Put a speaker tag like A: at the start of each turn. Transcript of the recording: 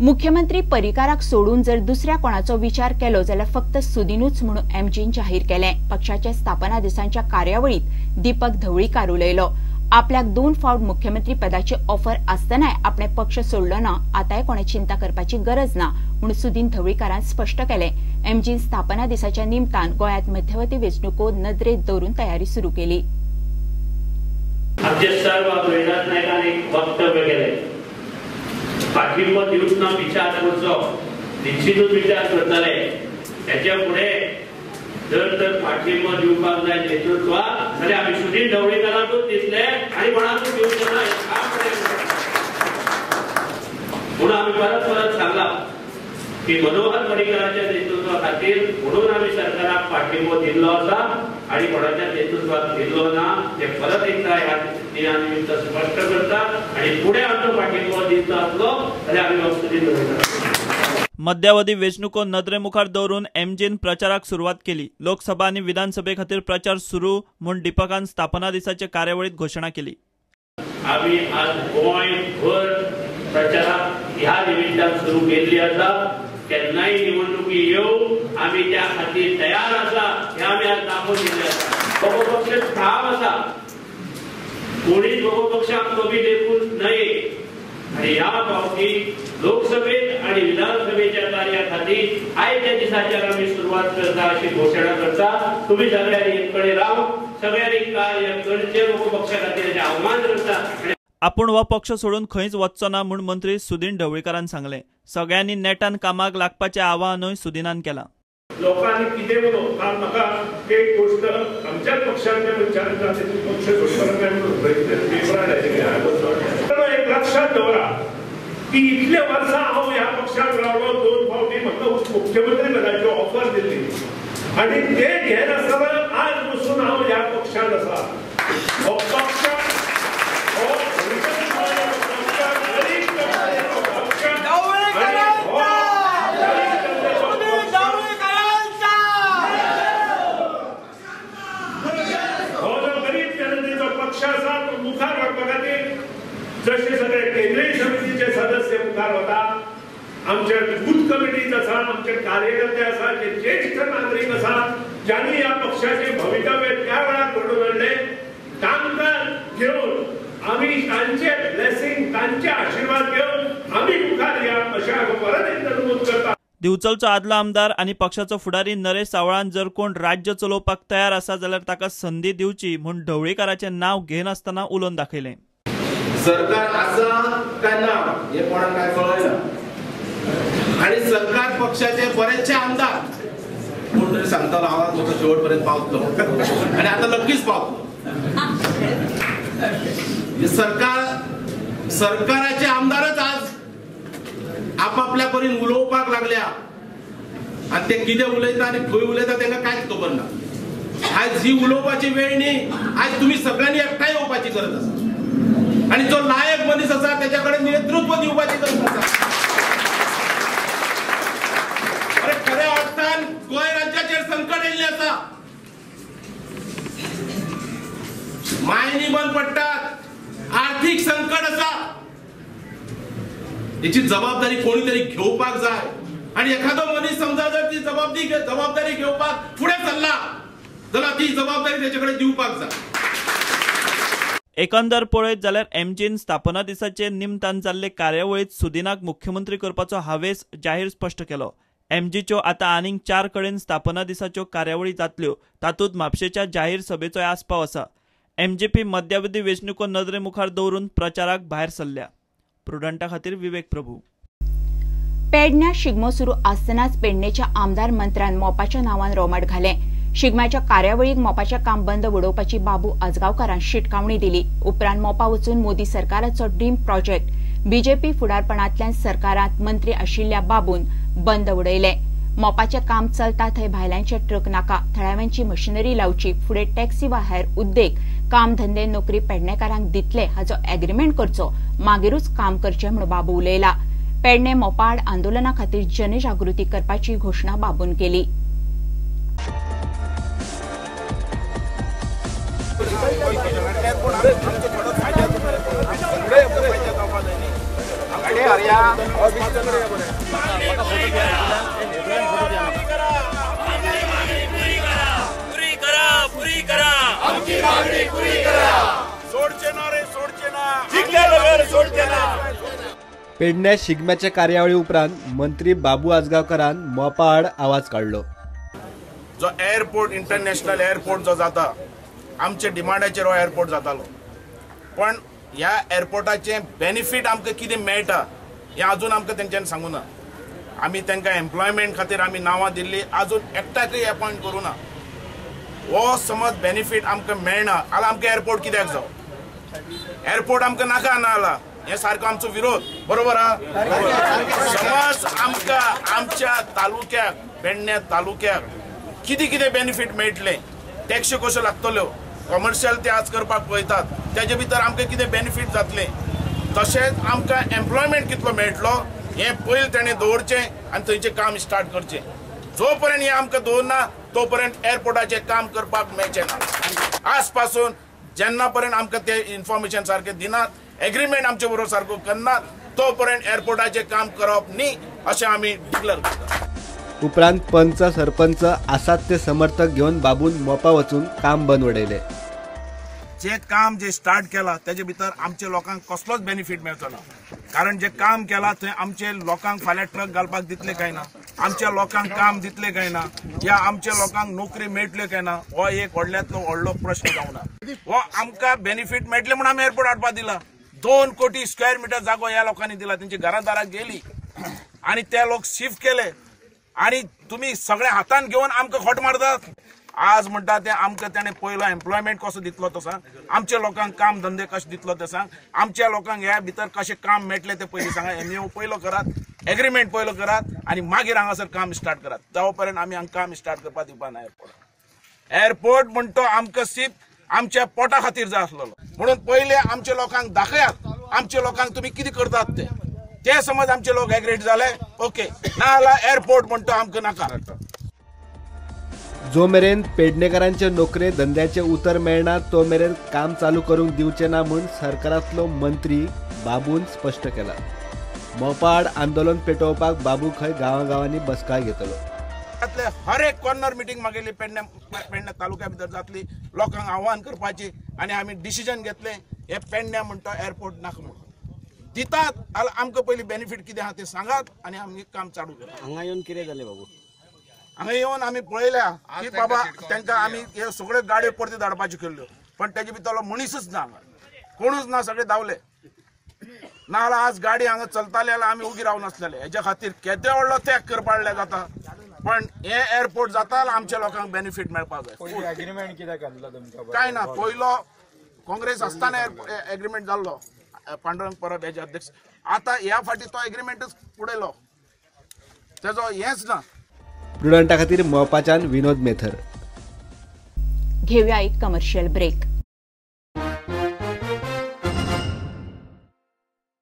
A: मुख्यमंत्री पर्रीकाराक सोडून जर दुसऱ्या कोणाचो विचार केलो जाल्यार फक्त सुदिनूच म्हणून एमजीन जाहीर केलें। पक्षाच्या स्थापना दिसांच्या कार्यावळीत दीपक ढवळीकार उलयलो। आपल्याक 2 फावट मुख्यमंत्री पदाची ऑफर आसतनाय आपणे पक्ष सोडलो ना, आतांय कोणे चिंता करपाची गरज ना म्हूण सुदीन ढवळीकारान स्पष्ट केलें। एमजीन स्थापना दिसाच्या निमतान गोंयांत मध्यवर्ती वेंचणुको नदरेंत दवरून तयारी सुरू केली।
B: आमचे सर्व रोहिदास नायकान एक वक्तव्य केलें, पाठिंबो दिवच ना विचार करचो, निश्चितूच विचार करतले। त्याच्या फुडें जर तर पाठिंबो दिवपाक जाय नेतृत्वाक जाल्यार आमी सुदीन ढवळीकाराकूच दितले आनी कोणाकूच दिवचो ना। म्हणून आमी परत परत सांगला की मनोहर पर्रीकरांच्या नेतृत्वा खातीर म्हणून आमी सरकाराक पाठिंबो दिल्लो आसा आनी कोणाच्या नेतृत्वाक दिल्लो ना ते परत एकदा ह्या दिना निमित्त स्पष्ट करता आनी फुडें आमचो पाठिंबो दितलो आसलो जाल्यार आमी सुदीन ढवळीकार।
C: मध्यावधी वेंचणुको नदरे मुखार दवरून एमजीन प्रचाराक सुरवात केली। लोकसभा आनी विधानसभे खातीर प्रचार सुरू म्हूण दीपकान स्थापना दिसाचे कार्यावळीत घोशणा केली।
B: आमी आज गोंयभर प्रचाराक ह्या निमित्तान सुरू केल्ली आसा। केन्नाय निवडणुकी येवं आमी त्या खातीर तयार आसा हें आमी आज दाखोवन दिल्लें आसा। बगो पक्ष ठाम आसा, कोणीच बगो पक्षाक कमी देखून न्हय। आनी ह्या फावटी लोकसभेत आनी विधानसभेच्या कार्या खातीर आयच्या दिसाच्यान आमी सुरवात करता अशी घोशणा करता। तुमी सगळ्यांनी एक कडेन रावन सगळ्यांनी कार्य करचें बगो पक्षा खातीर अशें आव्हान करता।
C: आपूण हो पक्ष सोडून खंयच वचचो ना म्हूण मंत्री सुदीन ढवळीकारान सांगलें। सगळ्यांनी नेटान कामाक लागपाचें आवाहनूय सुदीनान केलां।
D: लोकांनी कितें म्हणून काल म्हाका एक गोश्ट आमच्याच पक्षांतल्या मनशान पक्ष सोडटलो काय म्हणून पेपरार आयिल्लें। एक लक्षात दवरा की इतले वर्सां हांव ह्या पक्षाक रावलो, 2 फावटी म्हाका मुख्यमंत्री पदाची ऑफर दिल्ली आनी ते घेनासतना आज पसून हांव ह्या पक्षांत आसा। हो पक्ष हो गरीब जनतेचो पक्ष आसा तो मुखार व्हरपा खातीर जशे सगळे केंद्रीय समितीचे सदस्य मुखार वता, आमचे बूथ कमिटीज आसा, आमचे कार्यकर्ते आसा, जे ज्येष्ठ नागरीक आसा ज्यांनी ह्या पक्षाचे भवितव्य त्या वेळार घडोवन हाडलें तांकां घेवन आमी तांचे ब्लेसिंग तांचे आशिर्वाद घेवन आमी मुखार या अशें हांव परत एकदां नमूद करता।
C: दिवचलचो आदलो आमदार आनी पक्षाचो फुडारी नरेश सावळान जर कोण राज्य चलोवपाक तयार आसा जाल्यार ताका संदी दिवची म्हूण ढवळीकाराचें नांव घेनासतना उलोवन दाखयलें।
E: सरकार आसा काय ना हे कोणाक काय कळना आनी सरकार पक्षाचे बरेचशे आमदार कोण तरी सांगतालो आवाज म्हाका शेवट पर्यंत पावतलो आनी आतां नक्कीच पावतलो। सरकार सरकाराचे आमदारच आज आपापल्या परीन उलोवपाक लागल्या आनी ते कितें उलयता आनी खंय उलयता तांकां कांयच खबर ना। आयज ही उलोवपाची वेळ न्ही, आयज तुमी सगळ्यांनी एकठांय येवपाची गरज आसा आनी जो लायक मनीस आसा त्याच्या कडेन नेतृत्व दिवपाची गरज आसा। अरे खऱ्या अर्थान गोंय राज्याचेर संकट येयल्लें आसा, मायनी बंद पडटात, आर्थीक संकट आसा, हेची जबाबदारी कोणी तरी घेवपाक जाय आनी एखादो मनीस समजा जर ती जबाबदारी घेवपाक फुडें सरला जाल्यार ती जबाबदारी तेचे कडेन दिवपाक जाय।
C: एकंदर पळयत जाल्यार एमजीन स्थापना दिसाचे निमतान जाल्ले कार्यावळीत सुदिनाक मुख्यमंत्री करपाचो हावेस जाहीर स्पष्ट केलो। एमजीच्यो आतां आनीक 4 कडेन स्थापना दिसाच्यो कार्यावळी जातल्यो, तातूंत म्हापशेच्या जाहीर सभेचोय आस्पाव आसा। एमजीपी मध्यावधी वेंचणुको नदरे मुखार दवरून प्रचाराक भायर सरल्या। प्रुडंटा खातीर विवेक प्रभू।
A: पेडण्या शिगमो सुरू आसतनाच पेडणेच्या आमदार मंत्र्यान मोपाच्या नांवान रोमाट घालें। शिगम्याच्या कार्यावळीक मोपाचें काम बंद उडोवपाची बाबू आजगांवकारान शिटकावणी दिली। उपरांत मोपा वचून मोदी सरकाराचो ड्रीम प्रोजेक्ट बीजेपी फुडारपणांतल्यान सरकारांत मंत्री आशिल्ल्या बाबून बंद उडयलें। मोपाचें काम चलता थंय भायल्यांचे ट्रक नाका, थळाव्यांची मशिनरी लावची, फुडें टॅक्सी वा हेर उद्देग काम धंदे नोकरी पेडणेकारांक दितले हाचो एग्रीमेंट करचो, मागीरूच काम करचें म्हूण बाबू उलयला। पेडणे मोपाआड आंदोलना खातीर जनजागृती करपाची घोशणा बाबून केली।
E: अरे
F: पेडण्या शिगम्याच्या कार्यावळी उपरांत मंत्री बाबू आजगांवकारान मोपा आड आवाज काडलो.
E: जो एअरपोर्ट इंटरनॅशनल एअरपोर्ट जो जाता आमच्या डिमांडाचेर हो एअरपोर्ट जातालो, पण ह्या एअरपोर्टाचें बेनिफीट आमकां कितें मेळटा हें अजून आमकां तेंच्यांनी सांगू ना. आमी तांकां एम्प्लॉयमेंट खातीर आमी नांवां दिल्ली, अजून एकट्याकय अपॉयंट करूं ना. हो समज बेनिफीट आमकां मेळना जाल्यार आमकां एअरपोर्ट कित्याक जावं? एअरपोर्ट आमकां नाका ना जाला हे सारको आमचो विरोध, बरोबर आहा? समज आमकां आमच्या तालुक्याक पेडण्या तालुक्याक कितें कितें बेनिफीट मेळटलें, टॅक्सी कश्यो लागतल्यो, कॉमर्शियल ते आज करपाक पळयतात तेजे भितर आमकां कितें बेनिफीट जातलें, तशेंच आमकां एम्प्लॉयमेंट कितलो मेळटलो हें पयलीं तेणें दवरचें आनी थंयचें काम स्टार्ट करचें. जो पर्यंत हें आमकां दवरना तो पर्यंत एअरपोर्टाचें काम करपाक मेळचें ना. आज पासून जेन्ना पर्यंत आमकां ते इन्फॉर्मेशन सारकें दिनात, एग्रीमेंट आमचे बरोबर सारको करनात, तो पर्यंत एअरपोर्टाचें काम करप न्ही अशें आमी डिक्लेअर करतात.
F: उपरांत पंच सरपंच आसात ते समर्थक घेवन बाबून मोपा वचून काम बंद उडयलें.
E: जे काम जे स्टार्ट केला तेजे भितर आमच्या लोकांक कसलोच बेनिफीट मेळचो ना, कारण जे काम केला थंय आमचे लोकांक फाल्यां ट्रक घालपाक दितले काय ना, आमच्या लोकांक काम दितले काय ना, या आमच्या लोकांक नोकरी मेळटली काय ना, हो एक व्हडल्यांतलो व्हडलो प्रश्न जावना. हो आमकां बेनिफीट मेळटले म्हूण आमी एअरपोर्ट हाडपाक दिला. 2 कोटी स्क्वेअर मिटर जागो ह्या लोकांनी दिला, तेंची घरादारां गेली आनी ते लोक शिफ्ट केले आनी तुमी सगळे हातान घेवन आमकां खोट मारतात. आज म्हणटा ते आमकां तेणें पयलो एम्प्लॉयमेंट कसो दितलो तो सांग, आमच्या लोकांक काम धंदे कशे दितलो ते सांग, आमच्या लोकांक ह्या भितर कशें काम मेळटलें तें पयलीं सांगा. एमयू पयलो करात, एग्रीमेंट पयलो करात आनी मागीर हांगासर काम स्टार्ट करात. तो पर्यंत आमी हांगा काम स्टार्ट करपाक दिवपा ना. एअरपोर्ट एअरपोर्ट म्हणटो आमकां सीप आमच्या पोटा खातीर जाय आसलेलो, म्हणून पयले आमच्या लोकांक दाखयात आमच्या लोकांक तुमी कितें करतात ते, ते समज आमचे लोक एग्रेट जाले ओके, ना जाल्यार एअरपोर्ट म्हणटो आमकां नाका.
F: जो मेरेन पेडणेकारांचे नोकरे धंद्याचे उतर मेळना तो मेरेन काम चालू करूंक दिवचे ना म्हूण सरकारांतलो मंत्री बाबून स्पश्ट केला. मोपा आड आंदोलन पेटोवपाक बाबू खंय गांवागांवांनी बसका घेतलो.
E: हर एक कॉर्नर मिटींग मागेली पेडण्या पेडण्या तालुक्या भितर जातली, लोकांक आव्हान करपाची आनी आमी डिसिजन घेतलें हे पेडण्या म्हणटा एअरपोर्ट नाका म्हणून दितात जाल्यार आमकां पयलीं बेनिफीट कितें आहा तें सांगात आनी आमी काम चालू करतात.
G: हांगा येवन कितें जालें बाबू?
E: हांगा येवन आमी पळयल्या की बाबा तांकां आमी हे सगळ्यो गाडयो परत्यो धाडपाच्यो केल्ल्यो, पण तेजे भितरलो मनीसच ना, हांगा कोणूच ना, सगळे धांवले. ना जाल्यार आज गाडी हांगा चलताली जाल्यार आमी उगी रावनासलेले. हेज्या खातीर केदे व्हडलो त्याग करपा जाता, पण हे एअरपोर्ट जाता जाल्यार आमच्या लोकांक बेनिफीट मेळपाक जाय.
H: एग्रीमेंट कित्याक घातलो तुमकां?
E: कांय ना, पयलो काँग्रेस आसतना एग्रीमेंट जाल्लो पांडुरंग परब हेजे अध्यक्ष, आतां ह्या फाटी तो एग्रीमेंटच उडयलो, तेजो हेंच ना.
F: प्रुडंटा खातीर मोपाच्यान विनोद मेथर.
A: घेऊया एक कमर्शियल ब्रेक.